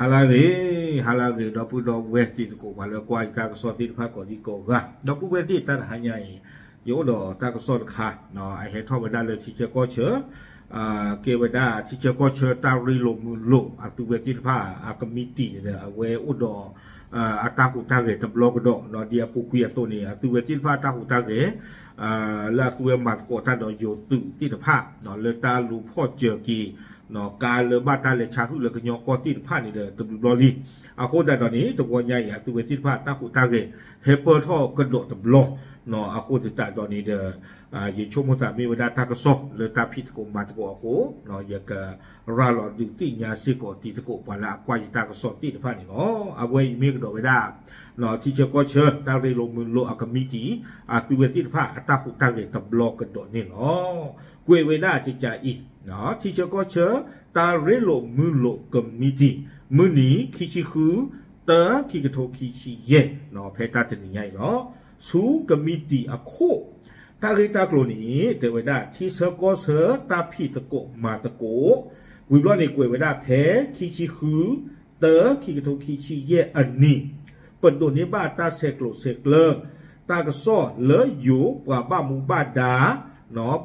ဟါလၢအဂ့ၤ, ဟါလၢအဂ့ၤ ဒီပုၢ်ဒီဝဲၢ်တံၤသကိး ပှၤလၢကွၢ်ယတၢ်ကစီၣ်သ့ၣ်တဖၣ်ကိးဒံကိးဂၤ, ဒီပုၢ်ဝဲၢ်သ့ၣ် တၢ်တဟါညါအံၤ ယအိၣ်ဒီးတၢ်ကစီၣ်တခါ, အဟဲထီၣ်ဝဲဒၣ်လၢထံဆၢကီၢ်ဆၢ, ကဲဝဲဒၣ်ထံဆၢကီၢ်ဆၢတၢ်ရ့လိာ်မုာ်လိာ်အသုဝဲသ့ၣ်တဖၣ် အကမံးတံာ်န့ၣ်ဒီး အဝဲအိၣ်ဒီး အတၢ်ဟူးတၢ်ဂဲၤတဘျီကဒီး, ဒ်အပူၤကွံာ်အသိးန့ၣ် အသုဝဲသ့ၣ်တဖၣ်တၢ်ဟူးတၢ်ဂဲၤ လၢအသုဝဲမၤသကိးတၢ်ဒီးယိၤသုးသ့ၣ်တဖၣ် လၢတၢ်လူၤဖီၣ်စၢၤက့ၤ ကါလၢဘၣ်တၢ်လဲၤဆါဟုၣ်လၢကညီကီၢ်သ့ၣ်တဖၣ်န့ၣ်ဒီး တဘျီဘျီလံ. အဃိသတးဒီးန့ၣ် တဂီၤညါအံၤ အသုဝဲသ့ၣ်တဖၣ်တၢ်ဟူးတၢ်ဂဲၤ ဟဲပၢၢ်ထီၣ်ကဒီးတဘျီ, အဃိသတးဒီးန့ၣ်ဒီး ယဆိကမိၣ်သးမ့ၢ်ဝဲဒၣ်တၢ်ကစီၣ်လၢတၢ်ဖံးသကိးမၤသကိးအဃိ, ယကရၤလီၤဒုးသ့ၣ်ညါစ့ၢ်ကီးတံၤသကိး ပှၤလၢအကွၢ်ယတၢ်ကစီၣ်သ့ၣ်တဖၣ်န့ၣ်လီၤ. အဝဲအံၤမ့ၢ်ကဒီးဝဲဒၣ် ထံဆၢကီၢ်ဆၢ တၢ်ရ့လိာ်မုာ်လိာ်အကမံးတံာ် အသုဝဲသ့ၣ်တဖၣ်အတၢ်ဟူးတၢ်ဂဲၤတဘျီကဒီးန့ၣ်လီၤ. ကွဲးဝဲဒၣ်ကကးအံၤ, ထံဆၢကီၢ်ဆၢ တၢ်ရ့လိာ်မုာ်လိာ်ကမံးတံာ် မုၢ်နံၤ ခံဆံဃု တၢ ခံကထိခံဆံယဲၢ် ဖဲတၢ်တနံၤညါအံၤလီၤ. ဆူကမံးတံာ်အခိၣ် တၢ်ဂ့ၢ်တၢ်ကျိၤန့ၣ် တဲဝဲဒၣ် ထံဆၢကီၢ်ဆၢတၢ်ဖံးသကိးမၤသကိး ဝံၤဘျီန့ၣ် ကွဲးဝဲဒၣ်ဖဲ ခံဆံဃု တၢ ခံကထိခံဆံယဲၢ်အနံၤ ပဒိးန့ၢ်ဘၣ်တၢ်ဆဲးကျိးဆဲးကျၢ တၢ်ကစီၣ်လၢယိၤပှၤဘၣ်မူဘၣ်ဒါ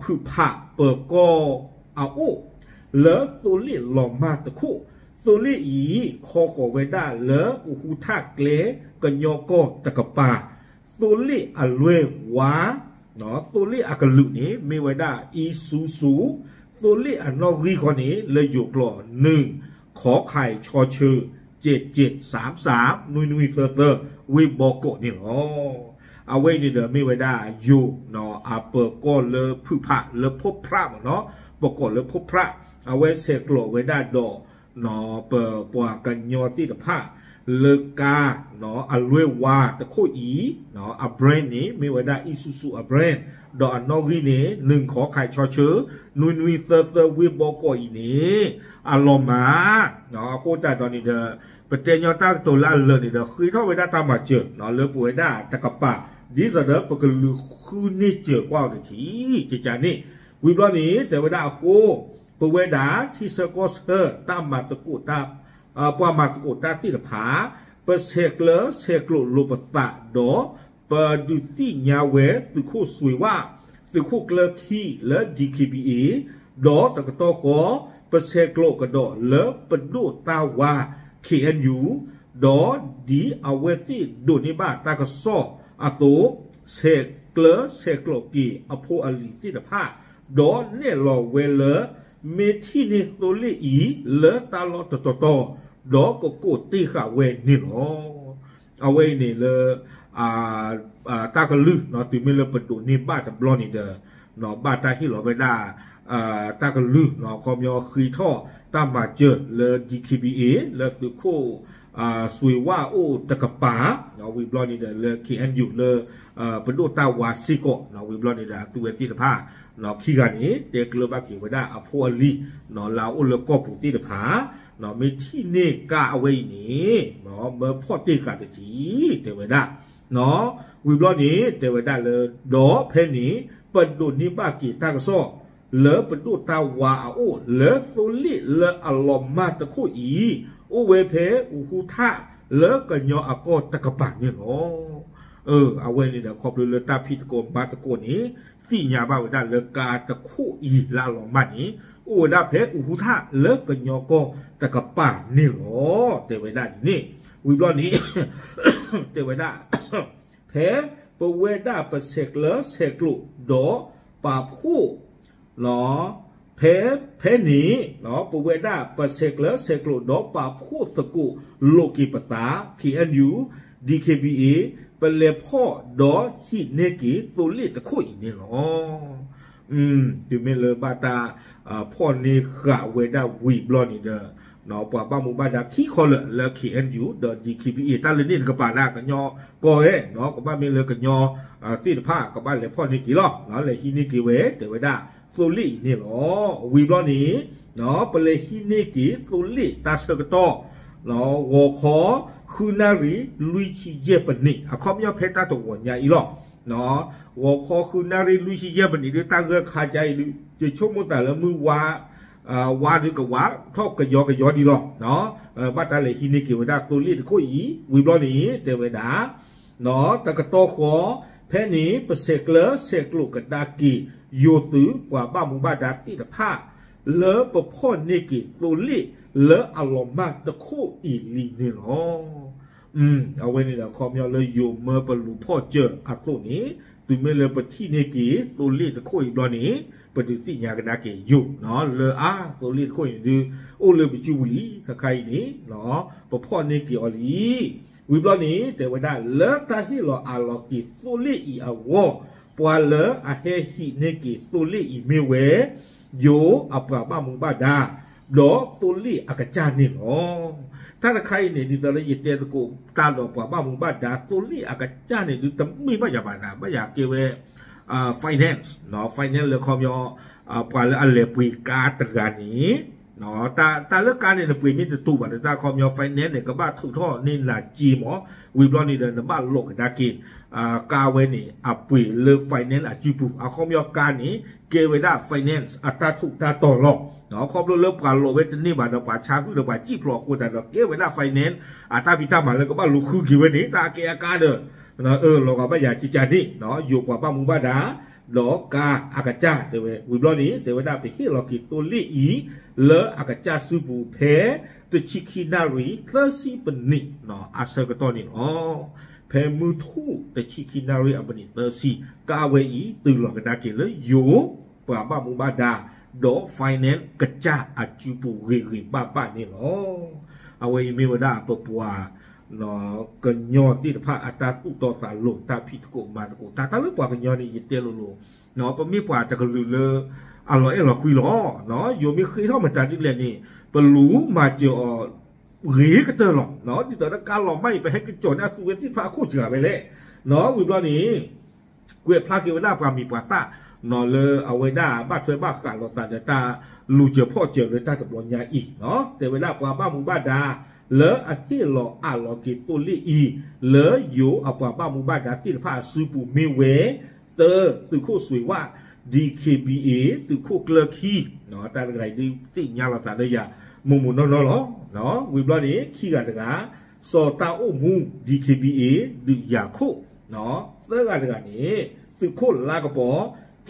ဖုးဖးပၢၤကီၢ်အအိၣ် လၢသိလ့ၣ်လီၤမၢ်တခိၣ်, သိလ့ၣ်အံၤ ခီဃီၤဝဲဒၣ်လၢအိၣ်ဟူးထၣ်ကျဲ ကညီကီၢ်တကပၤ, သိလ့ၣ်အလွဲၢ်ဝါ သိလ့ၣ်အကလုာ်န့ၣ် မ့ၢ်ဝဲဒၣ် အံစူစူ, သိလ့ၣ်အနီၣ်ဂံၢ်ဃီန့ၣ် လၢယိၤကျိာ် နွံ ခီခး ချီဆၢ ကၠဲးကၠဲး စၢမ်စၢမ် နွံနွံသၢသၢ ဝ့ၢ်ဘီကီးန့ၣ်လီၤ. အဝဲအံၤန့ၣ်ဒီးမ့ၢ်ဝဲဒၣ်ယိၤ အပၢၤကီၢ်လၢဖုးဖးလၢဖိဖြးမ့ၢ်နီၤ, ပကိးလၢဖိဖြး, အဝဲဆဲးကျိးဝဲဒၣ်ဒီး ပပှၤကညီသ့ၣ်တဖၣ် လၢကါ အလွဲၢ်ဝါတခိၣ်အံၤ အ brand န့ၣ် မ့ၢ်ဝဲဒၣ် အံစူစူ အ brand ဒီးအနီၣ်ဂံၢ်န့ၣ် နွံ ခီခး ချီဆၢ နွံနွံသၢသၢ ဝ့ၢ်ဘီကီးအံၤန့ၣ် အလီၤမၢ်, အဃိသတးဒီးန့ၣ်ဒီး ပတဲညီတၢ်ကတိၤလၢအလၢာ်န့ၣ်ဒီး ဃ့ထီၣ်ဝဲဒၣ်တၢ်မၤစၢၤ လၢပဝဲဒၣ်တကပၤ ဒ်သိးဒီးပကလူၤဃုန့ၢ်စၢၤကွၢ်အီၤတထံၣ် ကကန့ၣ်, ဝံၤဘျီန့ၣ် တဲဝဲဒၣ်အဃိ ပဝဲဒၣ်ထံဆၢကီၢ်ဆၢ တၢ်မၤသကိးတၢ် ပှၤမၤသကိးတၢ်သ့ၣ်တဖၣ် ပဆဲးကျၢဆဲးကျိးလိာ်ပသးဒီး ပဒုးသ့ၣ်ညါဝဲသုးခိၣ်စွ့ၤဝၣ် သုးခိၣ်ကျၢၢ်ခံလၢ DKBA ဒီးတကတီၢ်ဃီ ပဆဲးကျိးကဒီးလၢပဒိၣ်တၢ်ဝါ KNU ဒီးဒ်အဝဲသ့ၣ်ဒိးန့ၢ်ဘၣ်တၢ်ကစီၣ်အသိး ဆဲးကျၢဆဲးကျိးက့ၤအဖိအလံၤသ့ၣ်တဖၣ် ဒီးနဲၣ်လီၤဝဲလၢ မ့ၢ်ထံၣ်န့ၢ်သိလ့ၣ်အံၤလၢတၢ်လီၢ်တတီၤတီၤ ဒီးကကိးတ့ၢ်ဃာ်ဝဲန့ၣ်လီၤ. အဝဲအံၤန့ၣ်လၢ တၢ်ကလုၢ် တုၤမ့ၢ်လၢပဒိးန့ၢ်ဘၣ်တဘျီန့ၣ်ဒီး ဘၣ်တၢ်ဟ့ၣ်လီၤဝဲဒၣ် တၢ်ကလုၢ် ခီပညီဃ့ထီၣ်တၢ်မၤစၢၤလၢ DKBA လၢသုးခိၣ် စွ့ၤဝၣ်အိၣ်တကပၤ ဝံၤဘျီန့ၣ်ဒီးလၢ KNU လၢ ပဒိၣ်တၢ်ဝါစ့ၢ်ကီး ဝံၤဘျီန့ၣ်ဒီး အသုဝဲသ့ၣ်တဖၣ် ခံဂၤန့ၣ် တဲကျၢၤဘၣ်က့ၤဝဲဒၣ်အဖိအလံၤ လၢအအိၣ်လၢကီၢ်ပူၤသ့ၣ်တဖၣ် မ့ၢ်ထံၣ်န့ၢ်ကါအဝဲအံၤန့ၣ် မၢဖီၣ်တ့ၢ်ဃာ်တထံၣ် တဲဝဲဒၣ် ဝံၤဘျီန့ၣ် တဲဝဲဒၣ်လၢ ဒီးဖဲန့ၣ် ပဒိးန့ၢ်ဘၣ်က့ၤတၢ်ကစီၣ် လၢပဒိၣ်တၢ်ဝါအအိၣ် လၢသိလ့ၣ်လၢအလီၤမၢ်တခိၣ်အံၤ အိၣ်ဝဲဖဲအိၣ်ဟူးထၣ်လၢကညီအကီၢ်တကပၤန့ၣ်လီၤ. အဝဲန့ၣ်ဒီး ခီဖျိလၢတၢ်ဖံးသကိးမၤသကိးန့ၣ် သ့ၣ်ညါဘၣ်ဝဲဒၣ်လၢကါတခိၣ်အံၤလၢအလီၤမၢ်န့ၣ် အိၣ်ဝဲဒၣ်ဖဲအိၣ်ဟူးထၣ်လၢကညီကီၢ်တကပၤန့ၣ်လီၤ တဲဝဲဒၣ်န့ၣ်န့ၣ် ဝံၤဘျီန့ၣ် တဲဝဲဒၣ် ဖဲပဝဲဒၣ်ပဆဲးကျၢဆဲးကျိးဒီးပာ်ဖှိၣ် ဖဲ ဖဲန့ၣ် ပဝဲဒၣ်ပဆဲးကျၢဆဲးကျိးဒီးပာ်ဖှိၣ်သကိးလိာ်က့ၤပသး KNU DKBA ပလဲၤဖီၣ်ဒီးဟံးန့ၢ်က့ၤသိလ့ၣ်တခိၣ်အံၤန့ၣ်လီၤ. တုၤမ့ၢ်လၢဘၣ်တၢ် ဖီၣ်န့ၢ်ဃာ်ဝဲဒၣ်ဝံၤဘျီန့ၣ်ဒီး ပှၤဘၣ်မူဘၣ်ဒါခံခီလၢာ်လၢ KNU ဒီး DKBA တၢ်လၢန့ၣ်တကပၤဒၣ်ကညီကီၢ်ဝဲ ကဘၣ်မ့ၢ်လၢကညီသ့ၣ်တဖၣ် ကဘၣ်လဲၤဖီၣ်န့ၢ်က့ၤလီၤ လဲၤဟံးန့ၢ်က့ၤဝဲ တဲဝဲဒၣ်သိလ့ၣ်အံၤန့ၣ်လီၤ. ဝံၤဘျီန့ၣ် ပလဲၤဟံးန့ၢ်က့ၤသိလ့ၣ်တၢ်ဆၢကတီၢ် ဂီၤခီ ဃုနၣ်ရံၣ် လွံၢ်ဆံယဲၢ်ပနံး အခီပညီဖဲတၢ်တဂီၤညါအံၤလီၤ. ဂီၤခီ ဃုနၣ်ရံၣ် လွံၢ်ဆံယဲၢ်ပနံး ဒ်တၢ်ဂၢၢ်ခါကါအံၤ ယဆိကမိၣ်သးလၢမုၢ်ဝါ ဝါဒုးကဝးထီၣ်ကယီကယီဒံးလီၤ. ဘၣ်တၢ်လဲၤဟံးန့ၢ်က့ၤဝဲဒၣ်သိလ့ၣ်တခိၣ်အံၤ ဝံၤဘျီန့ၣ် တဲဝဲဒၣ် တကတီၢ်ဃီ ဖဲန့ၣ် ပဆဲးကျၢဆဲးကျိးကဒါက့ၤ ယိၤသုးပှၤဘၣ်မူဘၣ်ဒါသ့ၣ်တဖၣ် လၢပဖီၣ်န့ၢ်က့ၤသိလ့ၣ်လၢအလီၤမၢ်တခိၣ်အံၤလံန့ၣ်လီၤ. အဝဲန့ၣ်ဒီး ခီပညီလၢယိၤမၢပလူၤဖီၣ်စၢၤအသိးန့ၣ် တုၤမ့ၢ်လၢပထံၣ်န့ၢ်က့ၤသိလ့ၣ်တခိၣ်အံၤဘျီန့ၣ် ပဒုးသ့ၣ်ညါကဒါက့ၤယိၤ လၢအါသိလ့ၣ်တခိၣ်အံၤန့ၣ်ဒုး အိၣ်လၢပစုပူၤလံ ခဲခါအံၤန့ၣ် ပဖီၣ်န့ၢ်က့ၤအီၤလံ. ဝံၤဘျီန့ၣ် တဲဝဲဒၣ် လၢတၢ်ဟ့ၣ်လီၤအးလီၤက့ၤသိလ့ၣ်အံၤအဂီၢ် ပှၤလၢအဟဲဟံးန့ၢ်က့ၤသိလ့ၣ်အံၤမ့ၢ်ဝဲ ယိၤအပှၤဘၣ်မူဘၣ်ဒါ ဒီးသိလ့ၣ်အကစၢ်န့ၣ်လီၤ. တၢ်တခါအံၤန့ၣ် ဒ်သိးလၢယတဲသကိးတၢ်ဒီးပှၤဘၣ်မူဘၣ်ဒါသိလ့ၣ်အကစၢ်န့ၣ်ဒုး တမ့ၢ်ဘၣ်ယၤဘၣ်နၤ ဘၣ်ယၤကဲဝဲ finance, finance လၢခီပညီ ပှၤလၢအလဲၤပှ့ၤကါတဂၤန့ၣ် တၢ်လၢကါန့ၣ် နပှ့ၤမ့ၢ်တတူာ်ဘၣ်ဒီး တၢ်ခီပညီ finance န့ၣ် ကဘၣ်ထုးထီၣ်န့ၢ်နၤစ့မး ဝံၤဘျီန့ၣ်ဒီး နဘၣ်လိးကဒါက့ၤ ကါဝဲန့ၣ် အပှ့ၤလၢ finance အစုပူၤ အခီပညီကါန့ၣ် ကဲဝဲဒၣ် finance အတၢ်ထူးတၢ်တီၤလီၤ. ခီဖျိလၢပှၤလိးဝဲတန့ၢ်ဘၣ်ဒီး ပှၤဆါဟုၣ်ဒီးပှၤစံၣ်ဖျိးအဃိသတးဒီး ကဲဝဲဒၣ် finance အတၢ်ဖံးတၢ်မၤလၢကဘၣ်လူၤဃုက့ၤဝဲန့ၣ် တၢ်အကဲအကါဒီး လီၤဂာ်ဘၣ်ယၤကကန့ၣ် ယိၤပှၤဘၣ်မူဘၣ်ဒါ ဒီးကါအကစၢ်တဲဝဲ ဝံၤဘျီန့ၣ် တဲဝဲဒၣ် ပဟ့ၣ်လီၤက့ၤသိလ့ၣ်အံၤ လၢအကစၢ်စုပူၤဖဲ တဆံခံနၣ်ရံၣ် သၢဆံပနံး အဆၢကတီၢ်န့ၣ်လီၤ. ဖဲမုၢ်ထူၣ် တဆံခံနၣ်ရံၣ်အပနံးသၢဆံ ကါဝဲအံၤ တုၤလီၤကဒါက့ၤလၢယိၤ ပှၤဘၣ်မူဘၣ်ဒါ ဒီး finance ကစၢ်အစုပူၤဂ့ၤဂ့ၤဘၣ်ဘၣ်န့ၣ်လီၤ. အဝဲအံၤမ့ၢ်ဝဲဒၣ်ပပှၤ ကညီသ့ၣ်တဖၣ်အတၢ်သူၣ်တီသးလိၤ တၢ်ဖံးသကိးမၤသကိး တၢ်တၢ်လၢပှၤကညီန့ၣ် ယတဲလိၤလိၤ ပမ့ၢ်ပှၤတကလုာ်လၢ အလီၤအဲၣ်လီၤကွံလီၤ. ယိၤမ့ၢ်ဃ့ထီၣ်မတၤဒ်လဲၣ်န့ၣ် ပလူၤမၤစၢၤအီၤ ဂ့ၤကတၢၢ်လီၤ. ဒ်သိးလၢကါလီၤမၢ်အံၤ ပဟဲကစီၤန့ၢ်အသူဝဲသ့ၣ်တဖၣ်အခိၣ်စှၤဝဲလဲၣ်. ဝံၤဘျီန့ၣ် ကွဲးဖျါက့ၤဝဲဒၣ်ပှၤမံၤပှၤသၣ် လၢအဝဲဒၣ်ဘၣ်ထွဲဘၣ်ဃးလိာ်သးဒီးတၢ်လူၤစၢၤဖီၣ်စၢၤလၢတၢ်တဘျီညါအံၤ တဲဝဲဒၣ်ပှၤဘၣ်မူဘၣ်ဒါ လၢအဟ့ၣ်လီၤအးလီၤက့ၤသိလ့ၣ်အံၤ လၢယိၤအပှၤဘၣ်မူဘၣ်ဒါသ့ၣ်တဖၣ်အစုပူၤမ့ၢ်ဝဲ တၢ သုးခိၣ်စွ့ၤဝၣ် DKBA သုးခိၣ်ကျၢၢ်ခံ တၢ်တဂၤအံၤဒုးသ့ၣ်ညါလိာ်သးလၢယၤ မိၢ်မိၢ်နီၢ်နီၢ်လီၤ. ဝံၤဘျီန့ၣ် ခံဂၤတဂၤ စီၤတၢ်အိၣ်မူ DKBA ဒုးယၤခိၣ် သၢဂၤတဂၤန့ၣ် သုးခိၣ်လါကပီၤ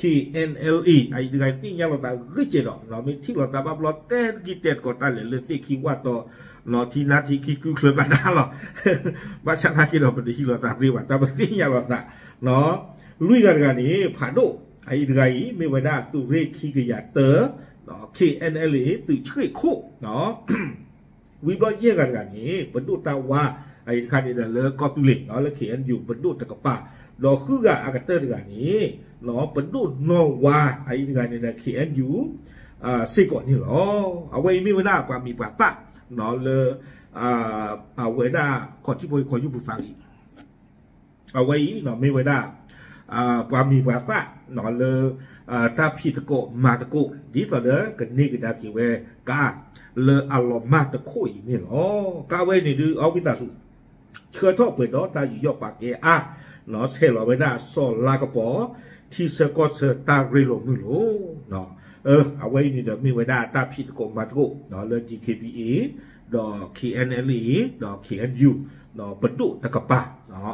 KNLA အအံၤတဂၤသ့ၣ်ညါလိာ်သးဂ့ၤကဲးဒီး မ့ၢ်ထံၣ်လိာ်သးဘၣ်ဘျီ တဲတကံၢ်တဲတကိးတၢ်လဲၤလၢသ့ၣ်ခံဝၣ်တီၤ ထံနါထံခံကုချၢဘၣ်တၢ်လီၤ. ဘၣ်ဆၣ်နာ်က့ဒီး ပတဟံးလိာ်သးရ့ဘၣ် တၢ်ပသ့ၣ်ညါလိာ်သး လွံၢ်ဂၤတဂၤန့ၣ် ဖးဒိၣ် အအံၤတဂၤအံၤ မ့ၢ်ဝဲဒၣ်သုးရ့ၣ်ခံကယၤတၢ KNLA သုးဆှ့ၣ်ခိၣ် ဝံၤဘျီယဲၢ်ဂၤတဂၤန့ၣ် ပဒိၣ်တၢ်ဝါ အအံၤတခါန့ၣ်ဒီးလၢကီၢ်သူလ့ၤ လၢ KNU ပဒိၣ်တကပၤ ဒီးဃုဂၤအကတၢၢ်တဂၤန့ၣ် ပဒိၣ်နီၢ်ဝါ အအံၤတဂၤန့ၣ်ဒီး KNU စ့ၢ်ကီးန့ၣ်လီၤ. အဝဲအံၤမ့ၢ်ဝဲဒၣ်ပှၤမံၤပှၤသၣ် လၢ အဝဲဒၣ်ခီၣ်ထံးဖိအံၤ ခီၣ်ယူၢ်ပူၤသးဂ့ၤ အဝဲအံၤမ့ၢ်ဝဲဒၣ် ပှၤမံၤပှၤသၣ် လၢ တၢ်ဖံးသကိးမၤသကိး ဒ်သိးဒီးကန့ၢ်ကဒါက့ၤဝဲကါ လၢအလီၤမၢ်တခိၣ်အံၤန့ၣ်လီၤ. ကါဝဲန့ၣ်ဒုး အဝံသးစူၤ ဆှၢထီၣ်ပှဲၤဒီးတၢ်ယူးယီၣ်ပာ်ကဲအါ ဆဲးလီၤဝဲဒၣ်စီၤလါကပီၤ ထံဆၢကီၢ်ဆၢတၢ်ရ့လိာ်မုာ်လိာ် အဝဲအံၤန့ၣ်ဒီးမ့ၢ်ဝဲဒၣ်တၢ်ဖံးသကိးမၤသကိး လၢ DKBA ဒီး KNLA ဒီး KNU ပဒိၣ်တကပၤ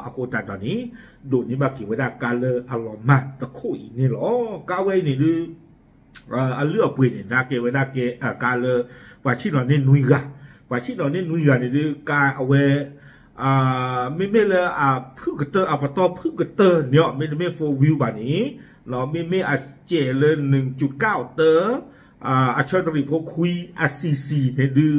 အဃိသတးဒီးန့ၣ် ဒိးန့ၢ်ဘၣ်က့ၤဝဲဒၣ်ကါလၢအလီၤမၢ်တခိၣ်အံၤန့ၣ်လီၤ. ကါဝဲအံၤန့ၣ်ဒုး အလုၢ်အပှ့ၤန့ၣ် ဒၣ်ကဲဝဲဒၣ်ကဲ ကါလၢ ပှၤဆ့ၣ်နီၤန့ၢ်နွံဂၤ ပှၤဆ့ၣ်နီၤန့ၢ်နွံဂၤန့ၣ်ဒုး ကါအဝဲ မ့မ့ၢ်လၢအဖုၣ်ကတၢၢ် အပတီၢ်ဖုၣ်ကတၢၢ်န့ၣ် မ့တမ့ၢ် four wheel ဘၣ်န့ၣ် မ့မ့ၢ်အစဲးလၢ နွံကၠုကၣ်တၢ အဆၢတရံးဖိခွံ အ cc န့ၣ်ဒုး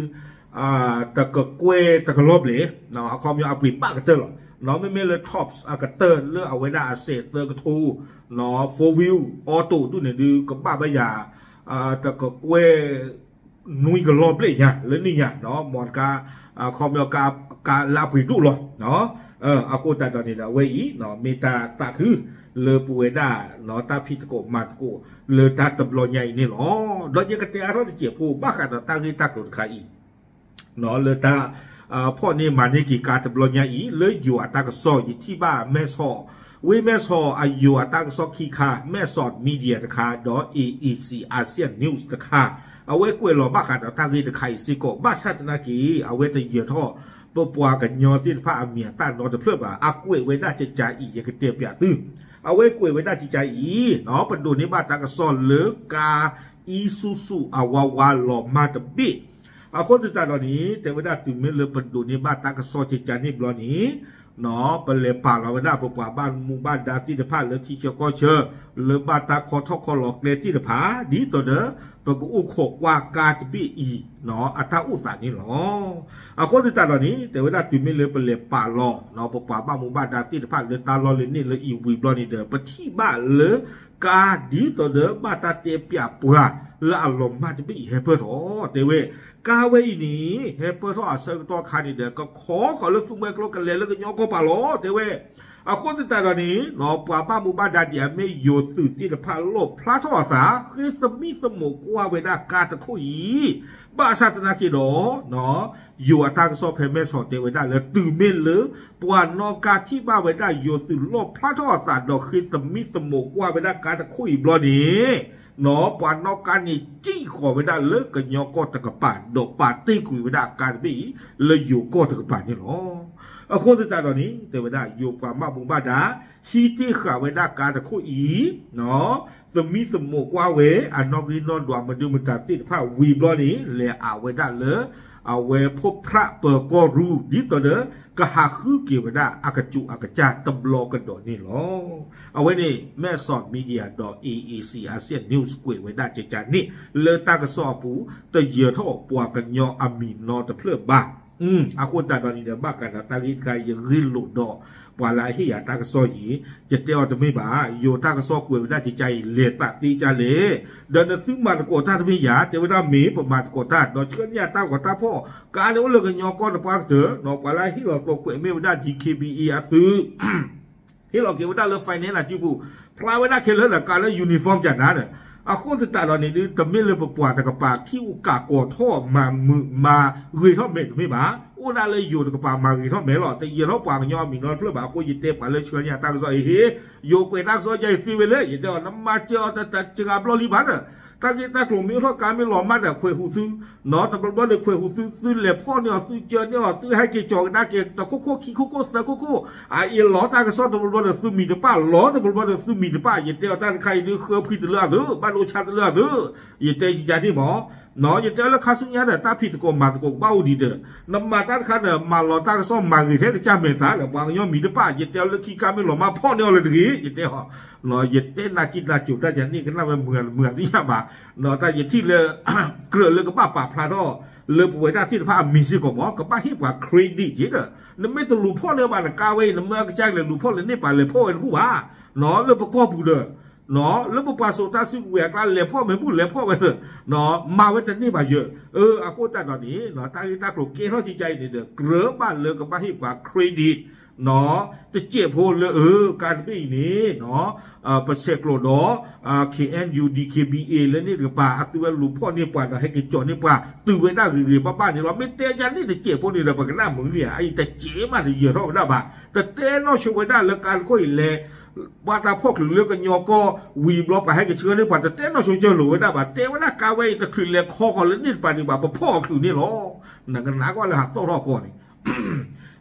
တကကွဲၢ်တကလီၤဘျဲၣ် အခီပညီအပှ့ၤဘၣ်ကတၢၢ်လီၤ. မ့မ့ၢ်လၢ Tops အကတၢၢ်လၢအဝဲဒၣ်အစဲးသၢကထိ four wheel auto ဒူၣ်န့ၣ်ဒုး ကဘၣ်ဘၣ်ယၤ တကကွဲၢ် နွံကလီၤဘျဲၣ်ညါ လၢန့ၣ်ညါ မ့ၢ်တကါ အခီပညီ ကါလၢအပှ့ၤဒိၣ်လီၤ. အဃိသတးဒီးန့ၣ်ဒီး အဝဲအံၤ မ့ၢ်တၢ်သးခု လၢပဝဲဒၣ် တၢ်ဖံးသကိးမၤသကိး လၢတၢ်တဘျီညါအံၤန့ၣ်လီၤ. ဒီးယကတဲအါထီၣ်တစဲးဖိ ဘၣ်ဃးဒီးတၢ်ဂ့ၢ်တၢ်ကျိၤတခါအံၤ လၢတၢ် ဖီၣ်န့ၢ်မၤန့ၢ်က့ၤကါတဘျီညါအံၤ လၢယွၤအတၢ်ကစီၣ် ယထံၣ်ဘၣ်မဲၢ်ဆီး ဝ့ၢ်မဲၢ်ဆီးအယိၤအတၢ်ကစီၣ်ခံခါ, မဲၢ်ဆီး Media တခါ, ဒီး A A C Asian News တခါ, အဝဲကွဲးလီၤဘၣ်ဃးဒီးတၢ်ဂ့ၢ်တခါအံၤစ့ၢ်ကီး, ဘၣ်ဆၣ်သနာ်က့ အဝဲတယၢၤထီၣ် ပပှၤကညီသ့ၣ်တဖၣ်အမံၤအသၣ်နီတဖျၢၣ်ဘၣ်. အကွဲးဝဲဒၣ်ကကါအံၤ ယကတဲပၠးသု, အဝဲကွဲးဝဲဒၣ်ကကါအံၤ, ပဒိးန့ၢ်ဘၣ်တၢ်ကစီၣ်လၢကါ Isuzu အဝါဝါလီၤမၢ်တဘ့ၣ်. အဃိသတးဒီးန့ၣ် တဲဝဲဒၣ်တုၤမ့ၢ်လၢပဒိးန့ၢ်ဘၣ်တၢ်ကစီၣ်ကကါန့ၣ်ဘျီန့ၣ် ပလဲၤပာ်လီၤဝဲဒၣ်ပပှၤဘၣ်မူဘၣ်ဒါသ့ၣ်တဖၣ်လၢထံဆၢကီၢ်ဆၢ လၢဘၣ်တၢ်ခီထီၣ်ခီလီၤကျဲသ့ၣ်တဖၣ် ဒ်သိးဒီး ပကအိၣ်ခိးကွၢ်ကါတဘ့ၣ်အံၤ အတၢ်အိၣ်သးန့ၣ်လီၤ. အဃိသတးဒီးန့ၣ် တဲဝဲဒၣ်တုၤမ့ၢ်လၢပလဲၤပာ်လီၤ ပပှၤဘၣ်မူဘၣ်ဒါသ့ၣ်တဖၣ်လၢတၢ်လီၢ်လၢန့ၣ်လၢအံၤဝံၤဘျီန့ၣ်ဒီး ပထံၣ်ဘၣ်လၢကါ ဒ်သိးဒီးဘၣ်တၢ်တဲပၠးပှၤလၢအလီၤမၢ်တဘ့ၣ်အံၤဟဲပၢၢ်ထီၣ် တဲဝဲ, ကါဝဲအံၤန့ၣ် ဟဲပၢၢ်ထီၣ်အဆၢကတီၢ်ခါန့ၣ်ဒီး ကခီဃီၤလၢသူမှဲကျိကလဲၤလၢကညီကီၢ်ပၤလီၤ တဲဝဲ. အဃိသတးဒီးန့ၣ် ပှၤဘၣ်မူဘၣ်ဒါဒ်အမ့ၢ်ယိၤသုးသ့ၣ်တဖၣ်လီၣ်ဖျါထီၣ်အသး ဃ့သမံသမိးကွၢ်ဝဲဒၣ်ကါတခိၣ်အံၤ, ဘၣ်ဆၣ်သနာ်က့ဒီး ယိၤအတၢ်ကစီၣ်ဖဲမဲၢ်ဆီးတဲဝဲဒၣ်လၢ တုၤမ့ၢ်လၢ ပှၤနီၣ်ကါထံၣ်ဘၣ်ဝဲဒၣ်ယိၤသုးလီၣ်ဖျါထီၣ်အသးဒီးဃ့သမံသမိးကွၢ်ဝဲဒၣ်ကါတခိၣ်အံၤဘျီန့ၣ် ပှၤနီၣ်ကါန့ၣ်စံၣ်ဃီၤဝဲဒၣ်လၢကညီကီၢ်တကပၤ ဒီးပာ်တ့ၢ်ကွံာ်ဝဲဒၣ်အကါတဘ့ၣ်အံၤ လၢယိၤကီၢ်တကပၤန့ၣ်လီၤ. အဃိသတးဒီးန့ၣ် တဲဝဲဒၣ် ယိၤပှၤဘၣ်မူဘၣ်ဒါ ဟံးတ့ၢ်ဃာ်ဝဲဒၣ်ကါတခိၣ်အံၤ သမံသမိးကွၢ်ဝဲ အနီၣ်ဂံၢ်နီၣ်ဒွးမဒုမတၤသ့ၣ်တဖၣ်ဝံၤဘျီန့ၣ် လဲၤအးဝဲဒၣ်လၢ အဝဲဖိဖြၣ်ပၢၤကီၢ်ရူၢ် ဒ်သိးဒီး ကဟးဃုက့ၤဝဲဒၣ်အကစူးအကစၢ်တဘျီကဒီးန့ၣ်လီၤ. အဝဲန့ၣ် မဲၢ်ဆီး Media ဒီး A A C Asian News ကွဲးဝဲဒၣ်ကကါန့ၣ် လၢတၢ်ကစီၣ်အပူၤ တယၢၤထီၣ်ပှၤကညီအမံၤနီတဖျၢၣ်ဘၣ်. အဃိသတးဒီးန့ၣ်ဒီး ဘၣ်ဃးဒီးတၢ်ဂ့ၢ်တခါ ယဂ့ၢ်လိာ်ဒီး ပှၤလၢအဟ့ၣ်ယၤတၢ်ကစီၣ်အံၤ ယတဲအီၤတမ့ၢ်ဘၣ်, ယိၤတၢ်ကစီၣ်ကွဲးဝဲဒၣ်ကကါအံၤ လဲၤသးသ့ကါလဲၣ်, ဒီးနသုမၤသကိးတၢ်တမ့ၢ်ယၤ, တဲဝဲဒၣ်မ့ၢ်ပမၤသကိးတၢ် ဒီးဆှၢန့ၢ်အတၢ်ဂီၤတၢ်ဖီၣ်, ကါန့ၣ်အိၣ်လၢကညီကီၢ်တပှၢ်ကတၢၢ်, ပှၤလၢအဟ့ၣ်လီၤသကိးကွဲးမ့ၢ်ဝဲဒၣ် D K B A အသုး ဟ့ၣ်လီၤက့ၤဝဲဒၣ်လၢ finance အစုပူၤ, ဖျါဝဲဒၣ်ခဲလၢာ်ဒီးကါလၢ uniform ကနၤဒီး, အဃိသတးဒီးန့ၣ်ဒုး တမ့ၢ်လၢပပှၤတကပၤ ခံအိၣ်ကးကီၤထီၣ်မၤမုာ်မၤဂ့ၤထီၣ်မဲာ်တမ့ၢ်ဘၣ်, အိၣ်ဒၣ်လၢယိၤတကပၤမၤဂ့ၤထီၣ်မဲာ်လီၤ, တယၢၤထီၣ်ပှၤကညီအမံၤနီတဖျၢၣ်ဘၣ်, အဃိယတဲပှၤလၢဆှၢန့ၢ်အတၢ်ကစီၣ်အံၤ ဟ့ၣ်, ယိၤကွဲးတၢ်ကစီၣ်ယါအံၤသ့ဝဲလၢ ယတဲအီၤ နမၤစၢၤအီၤတစှၤဘျီလံဘၣ်ဒီး, တၢ်ဂ့ၢ်တၢ်ကျိၤမ့ၢ်အိၣ်ထီၣ်ကါမ့ၢ်လီၤမၢ်ဒီး ခွဲးဟူးသု နီၢ်တဘျီဘျီဒီးခွဲးဟူးသု, သုလဲၤဖီၣ်န့ၢ်အီၤ သုကၢန့ၢ်အီၤ သုဟဲက့ၤကၠီၤကဒါက့ၤ တခိၣ်ခိၣ်ခံခိၣ်ခိၣ်သၢခိၣ်ခိၣ်, အအံၤလီၤတၢ်ကစီၣ်တဘျီဘျီဒီးသုမံၤတပၣ်, လီၤတဘျီဘျီဒီးသုမံၤတပၣ်, ယတဲအီၤတၢ်တခါအံၤဒုး ဃၢဖှံတလၢအသု, ဘၣ်ဒိဆါတလၢအသု, ယတဲယကါန့ၣ်မး, နီၢ် ယတဲအီၤလၢခါဆူညါဒီး တၢ်ဖံးသကိးမၤသကိးကဘၣ်အိၣ်ဒံးဒီး, နမၤတၢ်တခါဒီး မၤလီၤတၢ်ကစီၣ်မၤဂ့ၤထဲကစၢ်မဲာ်သးဒီး ပှၤကညီမံၤတပၣ်, ယတဲအီၤလၢခံကါမ့ၢ်လီၤမၢ် ဖီၣ်န့ၢ်အီၤလၢတဂ့ၤ, ယတဲအီၤ ယတဲနၤကံနၤကိၤတၢ်ယၤန့ၣ် ကနၣ်ဝဲမုာ်မုာ်သ့ၣ်ညါဘၣ်, တၢ်ယထံၣ်လၢ ကြၢးလၢကဘၣ်ပာ်ဖျါထီၣ် လၢပဝဲဒၣ်သ့ၣ်တဖၣ်အမံၤစ့ၢ်ကီးမး ကဘၣ်ဟ့ၣ်ပှၤ credit က့ၤဒီး, နမ့ၢ်တလူၤဖီၣ်န့ၢ်ဘၣ်နကါဝဲအံၤ နမ့ၢ်အကစၢ်ကလဲၤလူၤဖီၣ်လၢန့ၣ်ပှၤလဲၤဖီၣ်ဝဲတဘူၣ်ဘၣ်, လၢပကီၢ်ပူၤဒီး လၢပပှၤစိာ်တၢ်စုကဝဲၤအကျါ လဲၤဖီၣ်ဝဲမ့ၢ်ဘူၣ်လဲၤဖီၣ်ဝဲ, မၤဝဲတန့ၢ်ဘၣ်ယၢၤ, အဃိသတးဒီးန့ၣ် တၢ်ဂ့ၢ်တၢ်ကျိၤကဲထီၣ်ကကါအံၤန့ၣ်ဒီး ကြၢးဘၣ်လၢကဘၣ်ဟ့ၣ်ပှၤ credit တစဲးဖိလၢအ ကါတဘ့ၣ်အံၤန့ၣ် ပဆဲးကျိးဒီး K N U D K B A လၢန့ၣ်တကပၤ အသုဝဲလူၤဖီၣ်န့ၢ်ပှၤဒီးဟဲက့ၤကၠီၤန့ၢ်ပှၤ တုၤဝဲဒၣ်ဂ့ၤဂ့ၤဘၣ်ဘၣ်န့ၣ်လီၤ. မ့ၢ်တဲကါန့ၣ်တစဲးဖိန့ၣ်ဒီး ပကနၣ်မုာ်လံဧါ, အအံၤတစဲးမးတယၢၤထီၣ်ဝဲဒၣ်ဘၣ်, တတဲနီၣ်ဆိဝဲဒၣ်လၢကါတခိၣ်အံၤလဲၤ ဘၣ်တၢ်ဖီၣ်ချုးလၢကညီကီၢ်ဝံၤဘျီ ပှၤဟဲက့ၤဆှၢန့ၢ်ပှၤ တတဲနီၣ်ဆိကၢၢ်လိာ်ဝဲဒၣ်ဘၣ်, တဲဝဲဒၣ်ကါဝဲအံၤတချုးလဲၤခီဃီၤလၢန့ၣ်တပၤဒံးဘၣ် ပဖီၣ်အီၤချုးန့ၣ်လီၤ. နကနၣ်ကွၢ်လၢဟးသီၣ်ထီၣ်ကီၢ်န့ၣ်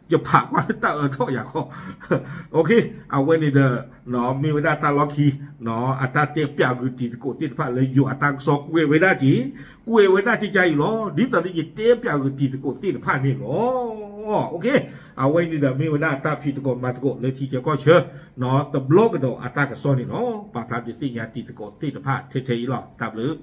ယဖးကွၢ်လၢတၢ်အၢထီၣ်ယၤခီ, အဝဲန့ၣ်ဒီး မ့ၢ်ဝဲဒၣ်တၢ်လီၢ်ခံ အတၢ်တဲပၠးဂုာ်တံၤသကိးသ့ၣ်တဖၣ်လၢယိၤအတၢ်ကစီၣ်ကွဲးဝဲဒၣ်က့ၤ, ကွဲးဝဲဒၣ်ကကါအံၤလီၤ. ဒ်သိးလၢယတဲပၠးဂုာ်တံၤသကိးသ့ၣ်တဖၣ်န့ၣ်လီၤ. အဝဲန့ၣ်ဒီးမ့ၢ်ဝဲဒၣ်တၢ်ဖံးသကိးမၤသကိးလၢထံဆၢကီၢ်ဆၢ တဘျီကဒီးအတၢ်ကစီၣ်န့ၣ်လီၤ. ပာ်ဖျါဒုးသ့ၣ်ညါတံၤသကိးသ့ၣ်တဖၣ်ထဲထဲအံၤလီၤ. တၢ်ဘျုး